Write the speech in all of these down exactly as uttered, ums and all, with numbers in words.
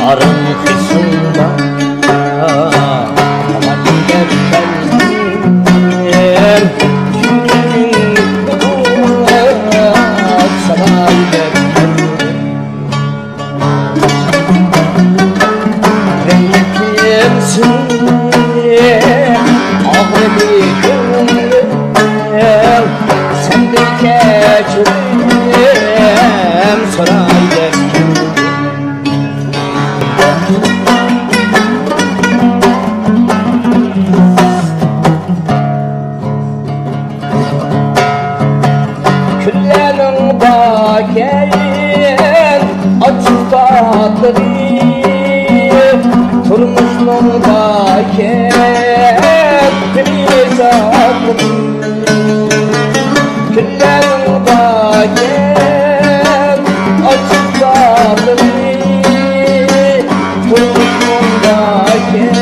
ئارام قىلسۇنلا، ئامان دەپ كەلدىم. سالاي دەپ كەلدىم. رەھمىتىم سېنى ئاغرىدى كۆڭلۈم، سەندىن كەچۈرۈم سوراي دەپ كەلدىم. كۈنلەرنىڭ باركەن ئاچچىق تاتلىرى، تۇرمۇشنىڭ باركەن تېمى تاتلىرى. كۈنلەرنىڭ باركەن ئاچچىق تاتلىرى، تۇرمۇشنىڭ باركەن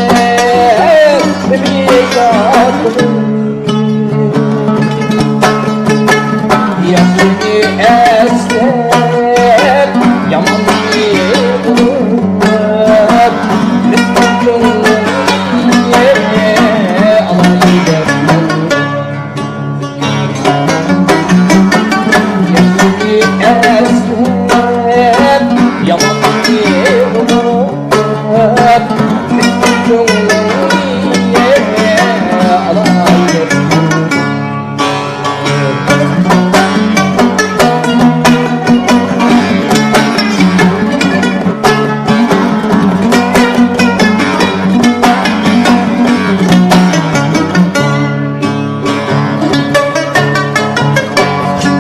تېمى تاتلىرى. ياخشىنى ئەسلەپ، ياماننى ئۇنتۇپ، بىزنىڭ كۆڭلىنى ئالاي دەپ. ياخشىنى ئەسلەپ، ياماننى ئۇنتۇپ، بىزنىڭ كۆڭلىنى ئالاي دەپ.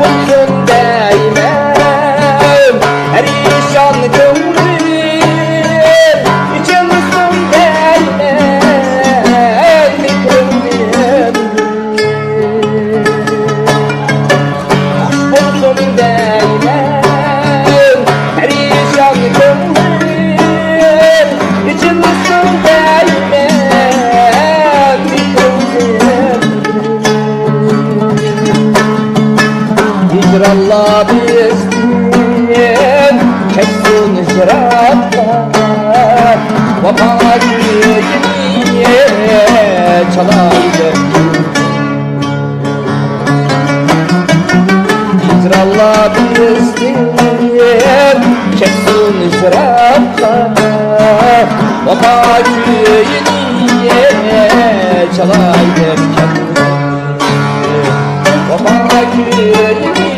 بولسۇن دەيمەن پەرىشان كۆڭلۈم، ئېچىلسۇن دەيمەن مېھرىڭدىن. خۇش بولسۇن دەيمەن پەرىشان كۆڭلۈم، ئېچىلسۇن دەيمەن مېھرىڭدىن. ھىجرانلار بىزدىن كەتسۇن يىراققا، ۋاپا كۈيىنى چالاي دەپ. ھىجرانلار بىزدىن كەتسۇن يىراققا، ۋاپا كۈيىنى چالاي دەپ كەلدىم. ۋاپا كۈيىنى